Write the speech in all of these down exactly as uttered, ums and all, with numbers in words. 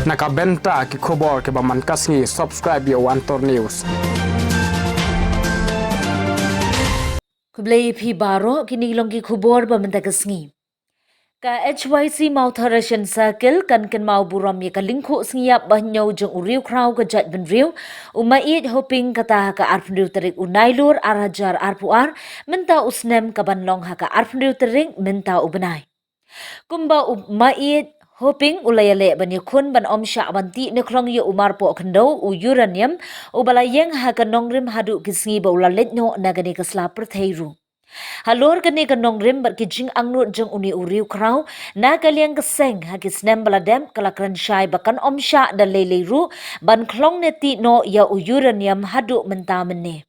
Na ka bynta ki khubor kiba man ka sngi, subscribe ïa u Antor News. Khublei phi baroh, kine ki long ki khubor ba mynta ka sngi. Ka H Y C Mawthadraishan Circle kan kynmaw burom ïa ka lyngkhuh sngi ïap ba hynñiew jong u riewkhraw ka jaitbynriew, u Maieit Hoping, kata ha ka arphew hynriew tarik u Nailur ar hajar arphew ar, mynta u snem ka ban long ha ka arphew hynriew tarik mynta u bnai. Kumba u Maieit Hoping u la ïaleh ban ïakhun ban ym shah ban tih nyngkong ïa u marpoh khyndew u uranium, uba la ïeng ha ka nongrim haduh ki sngi ba u la leit noh na kane ka sla pyrthei ruh. Halor kane ka nongrim bad ki jingangnud jong une u riewkhraw, na ka liang ka seng ha ki snem ba la dep ka la kren shai ba kan ym shah da lei lei ruh ban khlong ne tih noh ïa u uranium haduh mynta mynne.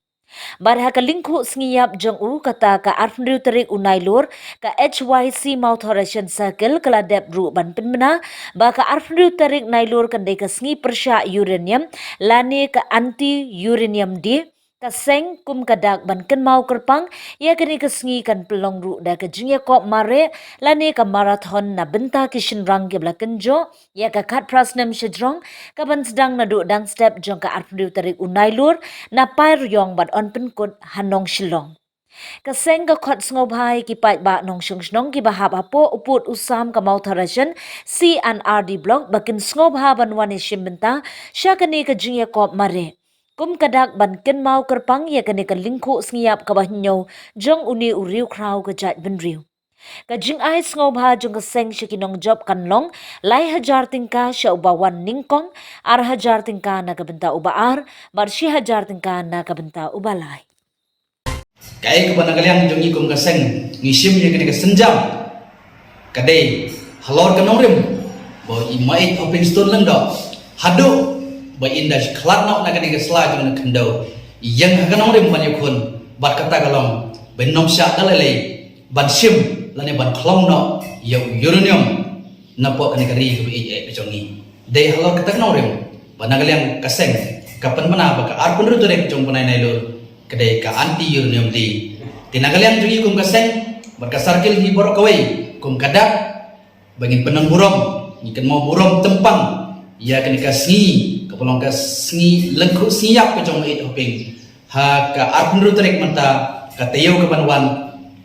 Bad ha ka lyngkhuh sngi ïap jong u, kata ka arphew hynriew tarik u Nailur, ka H Y C Mawthadraishan Circle ka la dep ruh ban pynbna ba ka arphew hynriew tarik Nailur kan dei ka sngi pyrshah uranium lane ka Anti Uranium Day. Ka seng kum ka dak ban kynmaw kyrpang ïa kane ka sngi kan pynlong ruh da ka jingïakop mareh lane ka marathon na bynta ki shynrang kiba la kynjoh ïa ka khatphra snem shajrong, ka ban sdang naduh dang step jong ka arphew hynriew tarik u Nailur na Pairïong bad yn pynkut ha Nongshillong. Ka seng ka khot sngewbha ïa ki paidbah nongshong shnong kiba hap hapoh u pud u sam ka Mawthadraishan C and R D Block ba kin sngewbha ban wan ïashim bynta sha kane ka jingïakop mareh, kum ka dak ban kynmaw kyrpang ïa kane ka lyngkhuh sngi ïap kaba hynñiew jong une u riewkhraw ka jaitbynriew. Ka jingai sngewbha jong ka seng sha ki nongjop kan long lai hajar tyngka sha uba wan nyngkong, ar hajar tyngka na ka bynta uba ar, bad shi hajar tyngka na ka bynta uba lai. Kaei kaba na ka liang jong ngi kum ka seng ngi shim ïa kane ka sienjam, ka dei halor ka nongrim ba i Maieit Hoping Stone Lyngdoh, haduh ba in da khlad noh na kane ka sla jong ka khyndew, i ïeng ha ka nongrim ban ïakhun, bad kata ka long ba in ym shah da lei lei ban shim lane ban khlong noh ïa u uranium napoh kane ka ri kaba ïeit eh jong ngi. Dei halor kata ka nongrim ba na ka liang ka seng ka pynbna ba ka arphew hynriew tarik jong u bnai Nailur ka dei ka Anti Uranium Day. Te na ka liang jong ngi kum ka seng bad ka circle hi baroh kawei, kum ka dak ba ngin pynlong burom, ngin kynmaw burom tympang ïa kane ka sngi kaba long ka sngi lyngkhuh sngi ïap ka jong u Maieit Hoping. Ha ka arphew hynriew tarik mynta, ka taïew ka ban wan,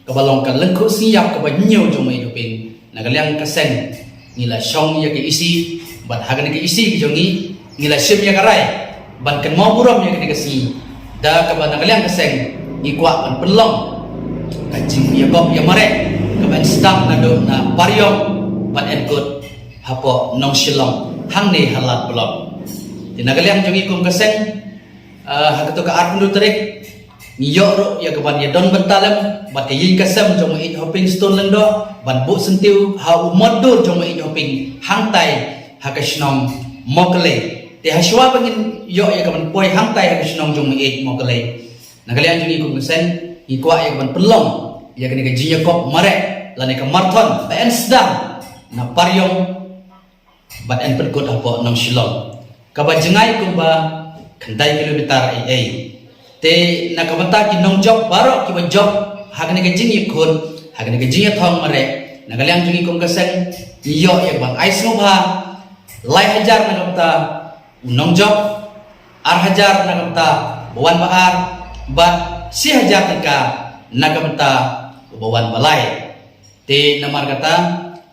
kaba long ka lyngkhuh sngi ïap kaba hynñiew jong u Maieit Hoping, na ka liang ka seng ngi la shong ïa ka isi, bad ha kane ka isi ka jong ngi, ngi la shim ïa ka rai ban kynmaw burom ïa kane ka sngi da kaba na ka liang ka seng ngi kwah ban pynlong ka jingïakop ïa mareh, kaba yn sdang naduh na Pairïong bad yn kut hapoh Nongshillong hangne ha Lad Block. Te na ka liang jong ngi kum ka seng, ah, ha kato ka arphew hynriew tarik ngi ïoh ruh ïa ka ban ïadon bynta lem bad ka ïing ka sem jong u Maieit Hoping Stone Lyngdoh ban buh syntiew ha u mot dur jong u Maieit Hoping hangtai ha ka shnong Mawkyllei. Te ha shuwa ba ngin ïoh ïa ka ban poi hangtai ha ka shnong jong u Maieit Mawkyllei, na ka liang jong ngi kum ka seng ngi kwah ïa ka ban pynlong ïa kane ka jingïakop mareh lane ka marathon ba yn sdang na Pairïong bad yn pynkut hapoh Nongshillong, kaba jngai kumba khyndai kilometer ei ei. Te na ka bynta ki nongjop baroh kiba jop ha kane ka jingïakhun, ha kane ka jingïathong mareh, na ka liang jong ngi kum ka seng ngi ïoh ïa ka ban ai sngewbha lai hajar na ka bynta u nongjop, ar hajar na ka bynta uba wan ba ar, bad shi hajar tyngka na ka bynta uba wan ba lai. Te namar kata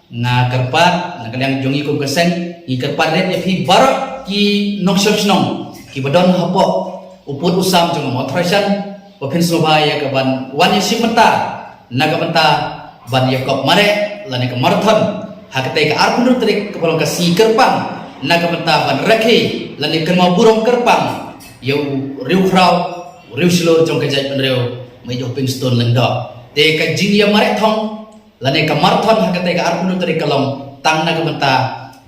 nga kyrpad na ka liang jong ngi kum ka seng, ngi kyrpad rit ïa phi baroh ki nongshong shnong kiba don hapoh u pud u sam jong u Mawthadraishan, ba phin sngewbha ïa ka ban wan ïashim bynta na ka bynta ban ïakop mareh lane ka marathon ha katei ka arphew hynriew tarik kaba long ka sngi kyrpang na ka bynta ban rakhe lane kynmaw burom kyrpang ïa u riewkhraw, u riewshlur jong ka jaitbynriew, u Maieit Hoping Stone Lyngdoh. Te ka jingïamareh thong lane ka marathon ha katei ka arphew hynriew tarik ka long tang na ka bynta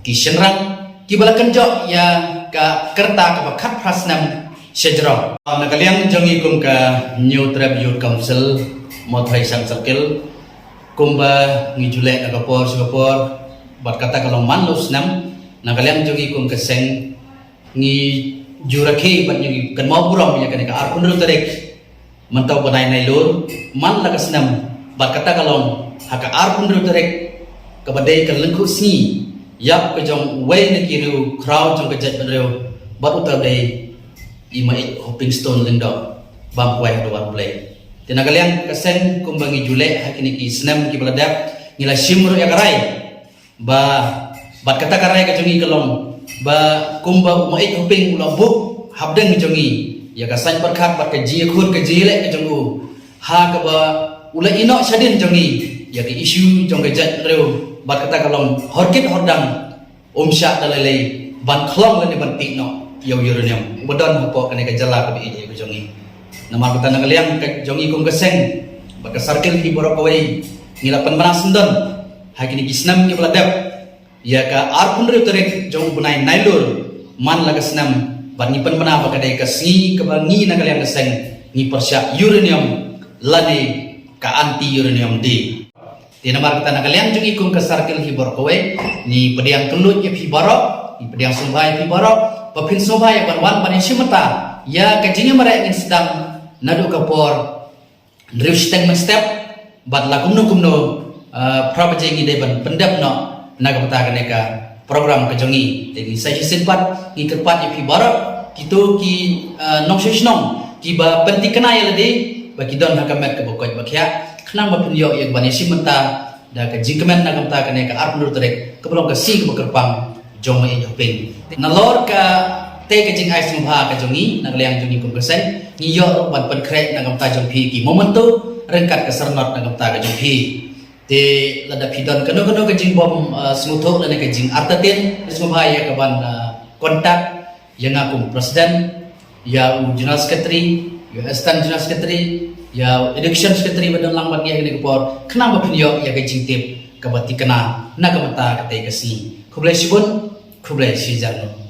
ki shynrang kiba la kynjoh ïa ka rta kaba khatphra snem shajrong. Na ka liang jong ngi kum ka Hynñiewtrep Youth Council Mawthadraishan Circle, kumba ngi ju leh na ka por sha ka por bad kata ka long man la u snem, na ka liang jong ngi kum ka seng ngi ju rakhe bad ngi kynmaw burom ïa kane ka arphew hynriew tarik mynta u bnai Nailur man la ka snem, bad kata ka long ha ka arphew hynriew tarik kaba dei ka lyngkhuh sngi ïap ka jong uwei na ki riewkhraw jong ka jaitbynriew, bad uta u dei i Maieit Hopingstone Lyngdoh, bam kwai ha Dwar Blei. Te na ka liang ka seng kumba ngi ju leh ha kine ki snem kiba la dep, ngi la shim ruh ïa ka rai ba, bad kata ka rai ka jong ngi ka long ba kumba u Maieit Hoping u la buh hapdeng jong ngi ïa ka saiñ pyrkhat bad ka jingïakhun ka jingïaleh ka jong u, ha kaba u la ïehnoh shadien jong ngi ïa ka issue jong ka jaitbynriew, bad kata ka long hor kit hor dang um shah da lei lei ban khlong lane ban pieh noh ïa u uranium uba don hapoh kane ka jylla kaba ïeit ka jong ngi. Namar kata na ka liang ka jong ngi kum ka seng bad ka circle hi baroh kawei, ngi la pynbna syndon ha kine ki snem kiba la dep ïa ka arphew hynriew tarik jong u bnai Nailur man la ka snem, bad ngi pynbna ba ka dei ka sngi kaba ngi na ka liang ka seng ngi pyrshah uranium lane ka anti uranium day. Te namar kata na ka liang jong ngi kum ka circle hi baroh kawei, ngi pdiang kylluid ïa phi baroh, ngi pdiang sngewbha ïa phi baroh ba phin sngewbha ïa ban wan ban ïashim bynta ïa ka jingïamareh ngin sdang naduh ka por hynriew shiteng mynstep, bad la kumno kumno, eh, phra baje ngi dei ban pyndep noh na ka bynta kane ka program ka jong ngi. Te ngi sa shisien pat ngi kyrpad ïa phi baroh kito ki, eh, nongshong shnong kiba pynthikna ïa lade ba ki don ha ka met kaba koit ba khiah, khnang ba phin ïoh ïa ka ban ïashim bynta da ka jingkmen na ka bynta kane ka arphew hynriew tarik kaba long ka sngi kaba kyrpang jong Maieit Hoping. Nalor katei ka jingai sngewbha ka jong ngi na ka liang jong ngi kum ka seng, ngi ïoh ruh ban pynkhreh na ka bynta jong phi ki memento ryngkat ka syrnod na ka bynta ka jong phi. Te lada phi don kano kano ka jingbym, eh, sngewthuh lane ka jingartatien, sngewbha ïa ka ban, eh, contact ïa nga kum president, ïa u general secretary, ïa u assistant general secretary, ïa u education secretary ba don lang bad ngi ha kane ka por, khnang ba phin ïoh ïa ka jingtip kaba thikna na ka bynta katei ka sngi. Khublei shibun, khublei shihajar nguh.